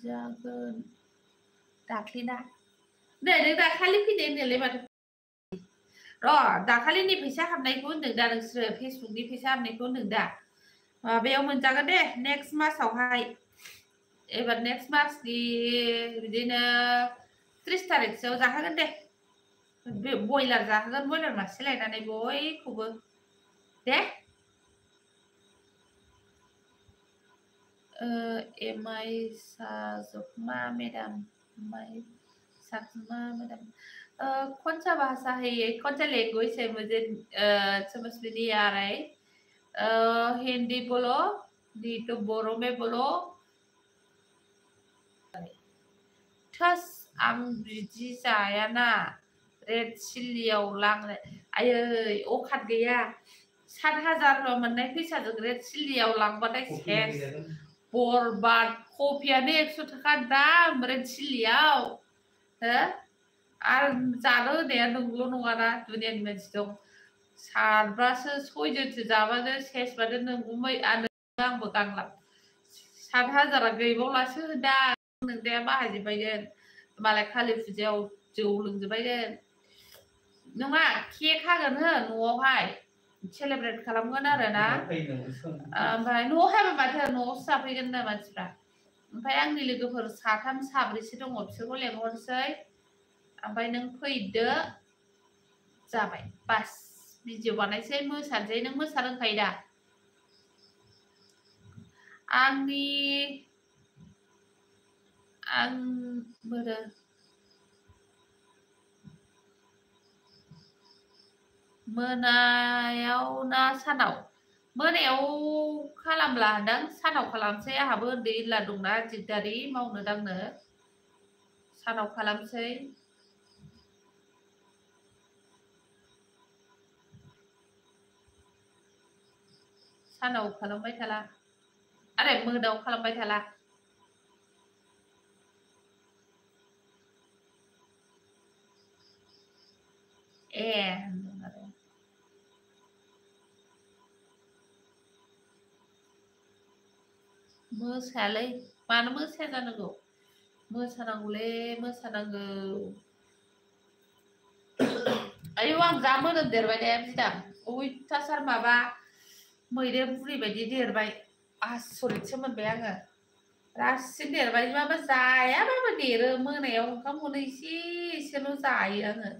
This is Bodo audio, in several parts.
जागोन दाख्लिना नै नों दाखालि फैदोंनोलै माथो दाखालिनि फैसा हाबनायखौ होनदों दा नोंसोरो फेसबुकनि फैसा हाबनायखौ होनदों दा माबायाव मोनजागोन दे नेक्स्ट मासावहाय एबार नेक्स्ट मासनि बिदिनो 30 तारिखसोआव जाहोगोन दे बयलार जाहोगोन बयलार मासे लायनानै बयखौबो दे एमआई साजोमा मेडम एमआई साजोमा मेडम कौन सा भाषा है ये कौन सा लैंग्वेज है मुझे समझ में नहीं आ रहा है हिंदी बोलो नहीं तो बोरो में बोलो थस आं बिदि जायाना रेड चिल्लियाव लांनो आयै अखाद गैया 7,000 मोननाय फैसाजों रेड चिल्लियाव लांबाथाय सेस बरबाद कफियानो 100 थाखा दाम रेड चिल्लियाव हो आरो जानो होनाया नोंल' नङाना दुनियानि मानसि दं सारबासो 6 जनसो जाबानो सेसबानो नोंगुमै आंबो गांलाब 7,000 गैबावलासो दा नोंदाया बाहायजोबबायगोन मालाय कालि फुजायाव जौ लोंजोबबायगोन नङा केक हागोन हो न'आवहाय सेलेब्रेट खालामगोन आरो ना ओमफ्राय न'आव हाबा माथो न'आवसो जाफैगोन ना मानसिफ्रा ओमफ्राय आंनि लोगोफोर 3 4सो दङ बिसोरखौ लेंहरसै ओमफ्राय नों फैदो जाबाय बास भिडिअ बानायसै मोसानोसै नों मोसानो रोंखायो दा आं बोरो मोनायाव ना सानाव मोनायाव खालामला होनदां सानाव खालामसै आंहाबो उन्दै इला दंना दिगदारि मावनो दांनो सानाव खालामसै सानाव खालामबाय थाला आरे मोनायाव खालामबाय थाला ए मोसायालै मानो मोसाया जानांगौ मोसानांगौलै मोसानांगौ आयौ आं जा मोदोम देरबाय दे बिदां अयथासार माबा मैदेर बुरि बायदि देरबाय आसरितसो मोनबाय आङो रासिन देरबाय माबा जायाबाबो देरो मोनायाव ओंखामखौनो एसेल' जायो आङो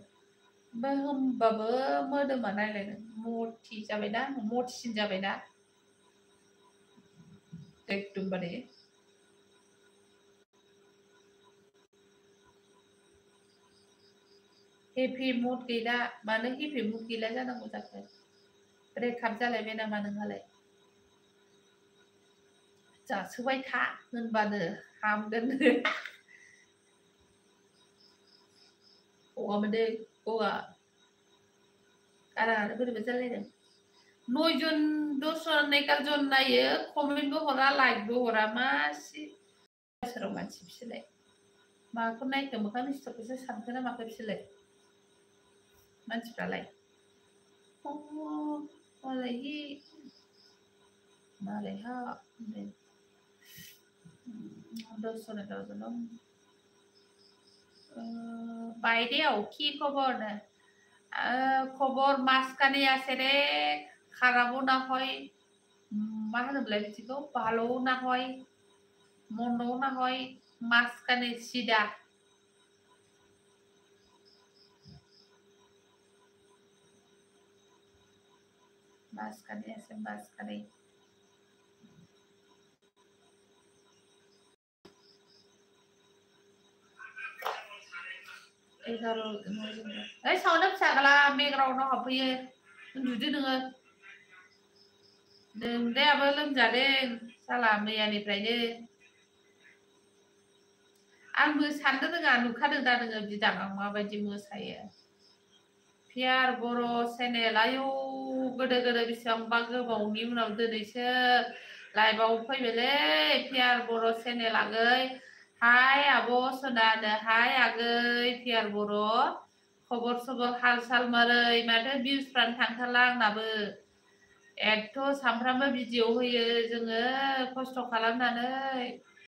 ओमफ्राय होमबाबो मोदोमा नायलाय मथि जाबायना मथिसिन जाबायना एकदमबारे हेपि मुड गैला मानो हेपि मुड गैला जानांगौ जाखो ब्रेकआप जालायबाय नामा नोंहालाय जासोबाय था होनबानो हामगोन गगा मोनदों गगा गाराङानो बोरैबा जालायदों 9 जन 10 जन 11 जन नायो कमेन्टबो हरा लाइकबो हरा मासि सोराव मानसि बिसोरलाय माखौ नायखो मोखां स्टकखौसो सानखो ना माखो बिसोरलाय मानसिफ्रालाय मालायहा 10 जन বাইরেও কি খবর খবর মাঝখানে আছে রে খারাপও না হয় मा होनोमोनलाय बिदिखौ ভালোও না হয় মন্দও না হয় মাঝখানে সিধা মাঝখানে আছে মাঝখানে ओइ सावना फिसाला बेकग्राउन्डआव हाबफैयो उन्दुदो नोङो नोंदायाबो लोमजादों साला मैयानिफ्रायनो आंबो साननो रोङा नुखादों दा नोङो बिदां आं माबायदि मोसायो पियार बर' चेनेल आयौ गोदो गोदो बेसेबांबा गोबावनि उनाव दिनैसो लाइभआव फैबायलै पियार बर' चेनेल आगै हाय आब' सनानो हाय आगै पियार बर' खबर सबर हाल साल मारै माथो भिउसफ्रानो थांथारला आंनाबो एथ' सामफ्रामबो भिडिअ होयो जोङो खस्थ' खालामनानै